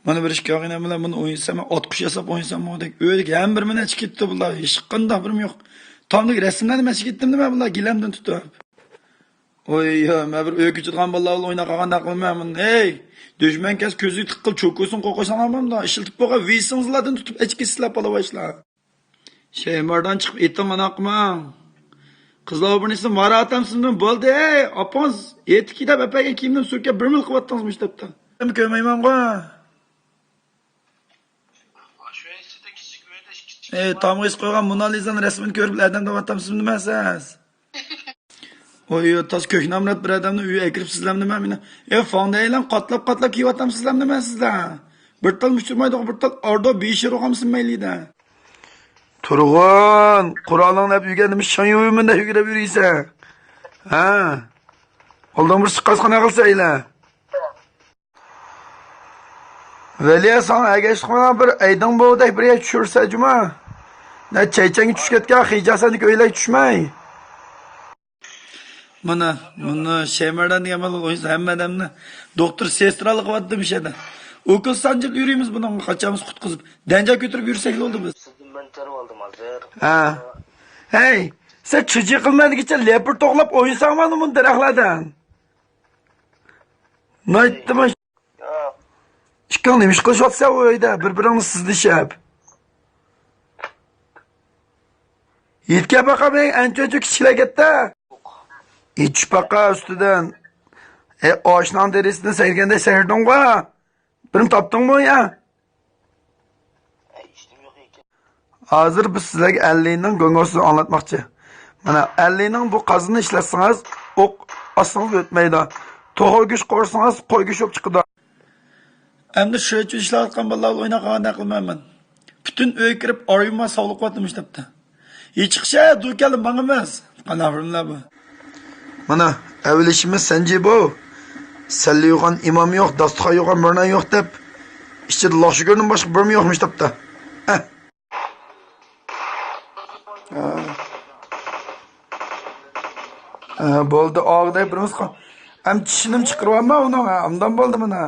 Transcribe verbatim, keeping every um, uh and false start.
مانا بىر ئىككى ئاغىنەم بىلەن بۇنى ئوينىسام، مەن ئاتقۇچ ياساپ ئوينىسام بولدى. ئۆيدىكى ھەممە بىر مەن ئىچىپ كەتتى بۇلار. ھېچقانداق بىرىم يوق. تامدىكى رەسىملەرنى مەن ئىچىپ كەتتىم نېمە بۇلار گىلەمدىن تۇتۇپ. ئوي، يا، مەن بىر ئۆي كۆچىدىغان بالىلار بىلەن ئويناپ قالغاندەك قىلىمەن بۇنى. ھەي، دۈشمەن كەلسە كۆزىگە تىقىلىپ چوكۇسىنى قوقۇشساڭلار بولمامدۇ؟ ئىشلىتىپ بولغان ۋىسىڭىزلاردىن تۇتۇپ ئەچكە سىلەپ بالا باشلا. شەيماردان چىقىپ ئېتىڭ ئانا قىلماڭ. قىزلار ئوبرىنىسىنى مارا ئاتامسىزمۇ؟ بولدى، ھەي، ئاپىڭىز ئېتىكى دەپ ئەپەرگەن كىيىمنى سۈركەپ بىر مىل قىلىۋەتتىڭىزمۇ ئىشلەپتە. مەن كۆرمەيمەنغۇ. ئەي، تامغا ئېسىپ قويغان مونالىزانىڭ رەسىمىنى كۆرۈپ ئادەم دەۋاتامسىز نېمە سىز؟ ئوي، تاز كۆك نامرات بىر ئادەمنى ئۆيگە ئەكىرىپ سىزلەم نېمە مېنى؟ ئەي، فاڭدەيلەن قاتلاپ-قاتلاپ كىيىۋاتامسىزلەم نېمە سىزلەر؟ بىر تال مۇشتۇرمايدىغۇ بىر تال ئاردو بىشىرۇغامسىز مەيلىدە؟ تۇرغۇن، قورالىڭنى ئەپ يۈرگەن نېمە شاڭ يۇيۇمىن دەپ يۈگۈرۈپ يۈرىسەن؟ ھە؟ ئالدىڭ بىر سىققاسقا نە قىلسا ئەيلە؟ ۋەلىيە، ساڭا ئەگەشلىك بىلەن بىر ئەيدىڭ بوۋىدەك بىر يەر چۈشۈرسە جۇما. نە چەيچەڭگە چۈشۈپ كەتكەن خىجاسەندىكى ئۆيلەرگە چۈشمەي. مانا، مانا شەيمەردان دېگەن بالا ئوينىسا ھەممە ئادەمنى دوختۇر سېسترالىق قىلىۋاتىدۇ مۇشۇ يەردە. ئۇكىل سانجىپ يۈرىمىز بۇنىڭغا قاچانمىز قۇتقۇزۇپ. دەنجا كۆتۈرۈپ يۈرسەكلا بولدى بىز. سىزدىن مەن تېرىۋالدىم ھازىر. ھە. ھەي، سەن چىجى قىلمايدىغىچە لەپىر توقلاپ ئوينىساڭ مانا بۇ دەرەخلەردىن. نايتتىما. ئىككىڭ نېمە ئىش قىلىشىۋاتىسەن ئۇ ئۆيدە بىر بىرىڭنى سىزدىشىپ؟ يېتىكەن باقا مەن ئەنچە ئەنچە كىچىكلەر كەتتى. يېتىش باقا ئۈستىدىن. ئەي ئاشناڭ دېرىزىسىدىن سەيرىگەندەك سەيرىدىڭغۇ. بىرنى تاپتىڭمۇ يا؟ ھازىر بىز سىزلەرگە ئەللىنىڭ گوڭگوسىنى ئاڭلاتماقچى. مانا ئەللىنىڭ بۇ قازىنى ئىشلەتسىڭىز، ئوق ئاتسىڭىز ئۆتمەيدۇ. توخۇ گۆش قورۇسىڭىز، قوي گۆشى بولۇپ چىقىدۇ. ئەمدى شۇ ئىشلەۋاتقان بالىلار بىلەن ئويناپ قالغاندەك قىلمايمەن. پۈتۈن ئۆيگە كىرىپ ئاريۇما ساۋلىقىۋاتىمىش دەپتۇ. ھېچقىشە دۇكەنلى ماڭىمىز. قانداق بىرىملەر بۇ؟ مانا، ئەۋلىشىمىز سەنجى بۇ. سەللە يوغان ئىمام يوق، داستىخان يوغان مۇرنا يوق دەپ، ئىچىدە لاخشىگۆرنىڭ باشقا بىرىمۇ يوقمۇش دەپتۇ. ھە. ھە. ھە، بولدى، ئاغدەك بىرىمىز قا-، ئەم چىشىنىمۇ چىقىرىۋالما ئۇنىڭ، ھە، ئاندام بولدى مانا.